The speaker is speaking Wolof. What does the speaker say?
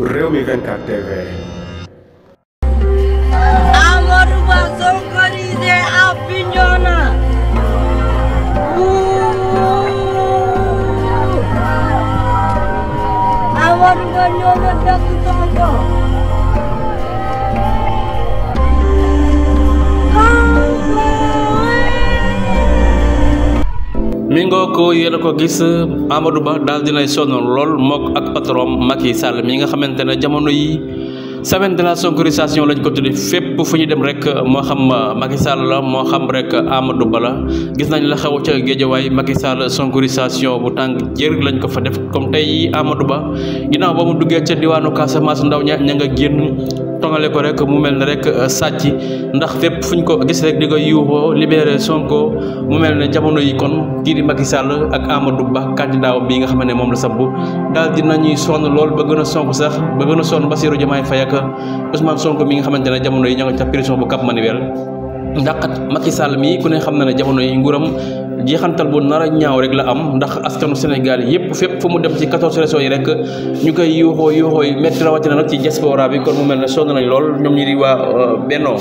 Rewmi 24 TV. Amadou Ba sonkorisé à Bignona. Amadou Ba ñoo na dëkk Sonko. mi ngoo ko yéen a ko gis Amadou Ba daal dinay sonn lool mook ak patron Macky Sall mi nga xamante ne jamono yi semaine de la sonkorisation lañ ko tudde fépp fu ñu dem rek moo xam Macky Sall la moo xam rek Amadou Ba la gis nañ la xew ca Géejawaay Macky Sall sonkorisation bu tàng jër lañ ko fa def comme tey Amadou Ba ginnaaw ba mu duggee ca diwaanu Casamance ndaw ña nga génn tongale ko rek mu mel ne rek sàcc ndax fépp fu ñu ko gis rek di ko yuuxoo libéré Sonko mu mel ne jamono yi kon kii di Macky Sall ak Amadou Ba candidat bi nga xam ne moom la sampu daal dinañuy sonn lool ba gën a sonk sax ba gën a sonn Bassirou Diomaye Faye ak Ousmane Sonko mi nga xamante ne jamono yi ña nga ca prison bu Cap Manuel ndax Macky Sall mi ku ne xam na ne jamono yi nguuram jeexantal bu nar a ñaaw rek la am ndax askanu Sénégal yépp fépp fu mu dem ci 14 régions yi rek ñu koy yuuxoo yi métti rawatina nag ci diaspora bi kon mu mel ne sonn nañ lool ñoom ñi di waa Benno